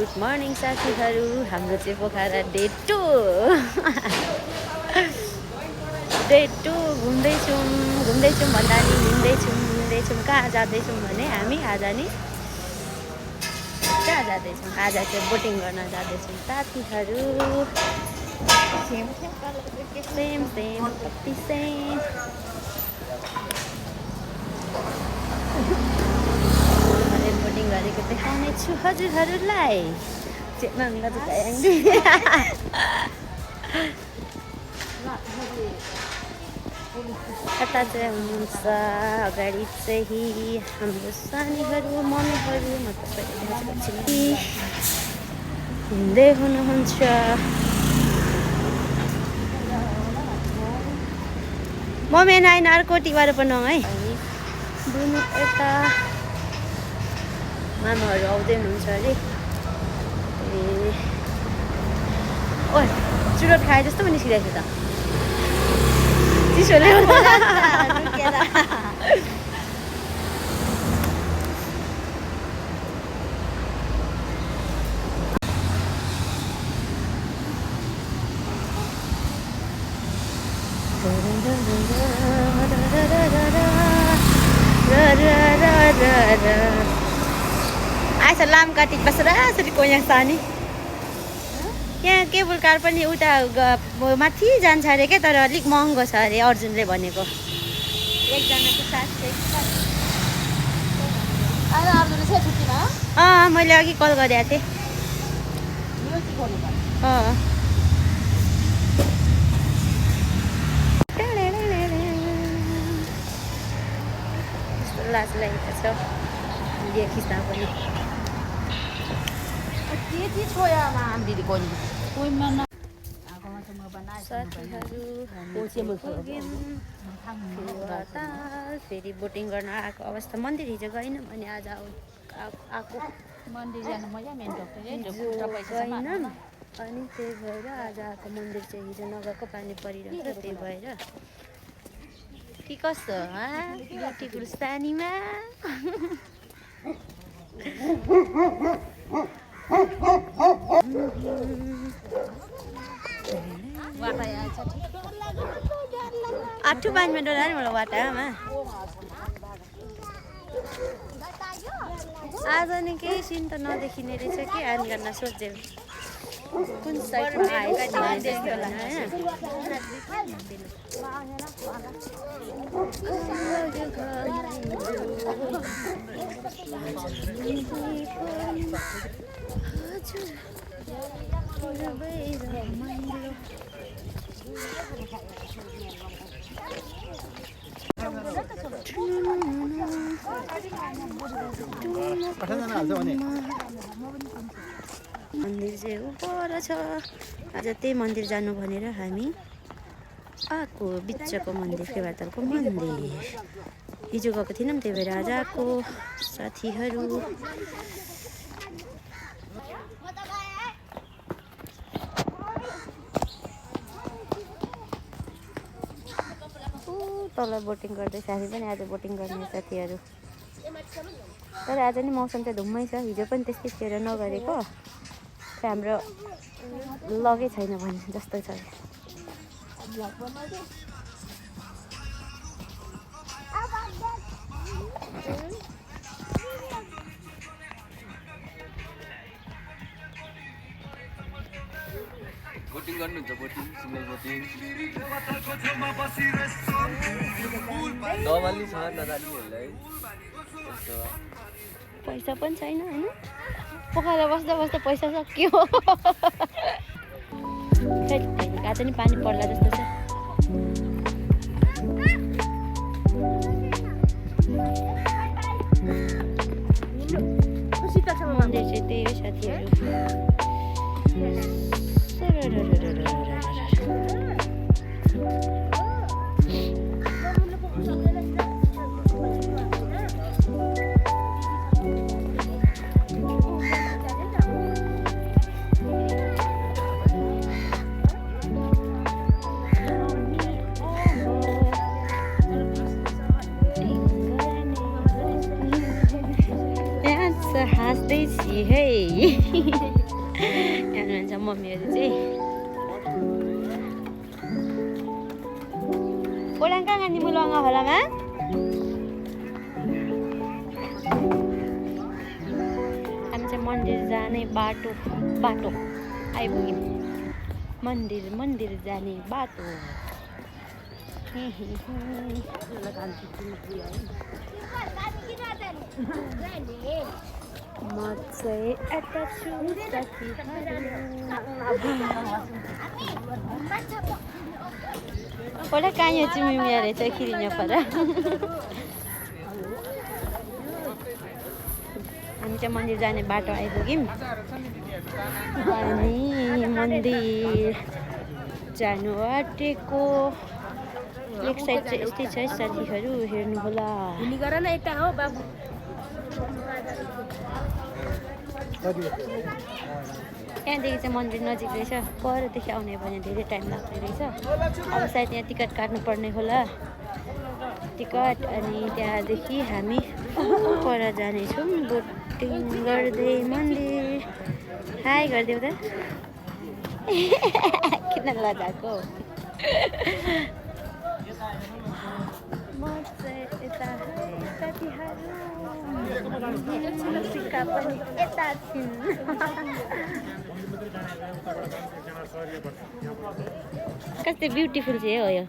Good morning साथीहरू। हाम्रो चाहिँ पोखरा डे 2 घुम्दैछौँ भन्दा नि हिँड्दैछौँ। कहाँ जाँदैछौँ भने हामी आज नि कहाँ जाँदैछौँ? आज चाहिँ बोटिङ गर्न जाँदैछौँ साथीहरू। सेम कति सेम। बोटिङ गरेको देखाउने छु हजुरहरूलाई। कता चाहिँ हुनुहुन्छ अगाडि चाहिँ हाम्रो सानीहरू मम्मीहरू म तपाईँले हिँड्दै हुनुहुन्छ। मम्मी नाइन अर्को टिवार बनाऊ है। दुनु यता मामाहरू आउँदै हुनुहुन्छ अरे। ए ओ चुरोट खाए जस्तो पनि निस्किरहेको छ त चिसोले। आएछ लामकाटी बसेर यसरी कोयाङ सानी। यहाँ केबल कार पनि उता माथि जान्छ अरे क्या, तर अलिक महँगो छ अरे अर्जुनले भनेको। एकजनाको 700। मैले अघि कल गरेको थिएँ। लाज लागेको छ भिडियो खिच्दा पनि। फेरि बोटिङ गर्न आएको अवस्था। मन्दिर हिजो गएन भने आज आएको मन्दिर जानु मजा गएन अनि त्यही भएर आज आएको। मन्दिर चाहिँ हिजो नगएको, पानी परिरहेको त्यही भएर। कि कस्तो ब्युटिफुल सानीमा। आठु पानीमा डोला नि मलाई वाटामा। आज नि केही सिन त नदेखिने रहेछ कि आन गर्न सोचे। कुन साइडमा आएछ होला होइन। मन्दिर चाहिँ उपर छ। आज त्यही मन्दिर जानु भनेर हामी आएको। बिचको मन्दिर फेवातालको मन्दिर हिजो गएको थिएनौँ, त्यही भएर आज आएको साथीहरू। तल बोटिङ गर्दैछ। हामी पनि आज बोटिङ गर्ने साथीहरू। तर आज नि मौसम चाहिँ धुम्मै छ। हिजो पनि त्यस्तै थिएर नगरेको हाम्रो लगै छैन भने जस्तो छ। बोटिङ गर्नुहुन्छ? बोटिङ सिङ्गल बोटिङ नमाल्ने छ नजान्नेहरूलाई। पैसा पनि छैन होइन। पोखरा बस्दा बस्दा पैसा सक्यो। आज नि पानी पर्ला जस्तो छ। मन्दिर चाहिँ त्यही हो साथीहरू। हाँस्दै छि है। मम्मीहरू चाहिँ ओलाङ कहाँ गान्ने मुलुवाङ खोलामा हामी चाहिँ मन्दिर जाने बाटो आइपुग्यौँ मन्दिर जाने बाटो म चाहिँ यता छु ओला कहाँ यो चिमिमिया रहेछ खिरिन पर हामी चाहिँ मन्दिर जाने बाटो आइपुग्यौँ अनि मन्दिर जानु आँटेको एक साइड चाहिँ यस्तै छ साथीहरू हेर्नु होला यहाँदेखि चाहिँ मन्दिर नजिक रहेछ परदेखि आउने भने धेरै टाइम लाग्ने रहेछ अब सायद यहाँ टिकट काट्नुपर्ने होला टिकट अनि त्यहाँदेखि हामी पर जानेछौँ बोटिङ गर्दै मन्दिर हाई गरिदेऊ त किन लजाको म चाहिँ यता साथीहरू सिक्का पनि यता छिन् कस्तो ब्युटिफुल चाहिँ हो यो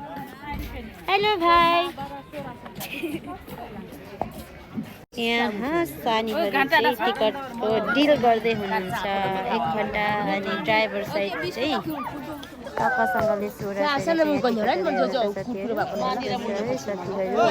हेलो भाइ यहाँ सानीहरू चाहिँ टिकटको डिल गर्दै हुनुहुन्छ 1 घन्टा अनि ड्राइभर साइड चाहिँ पापासँगले साथीहरू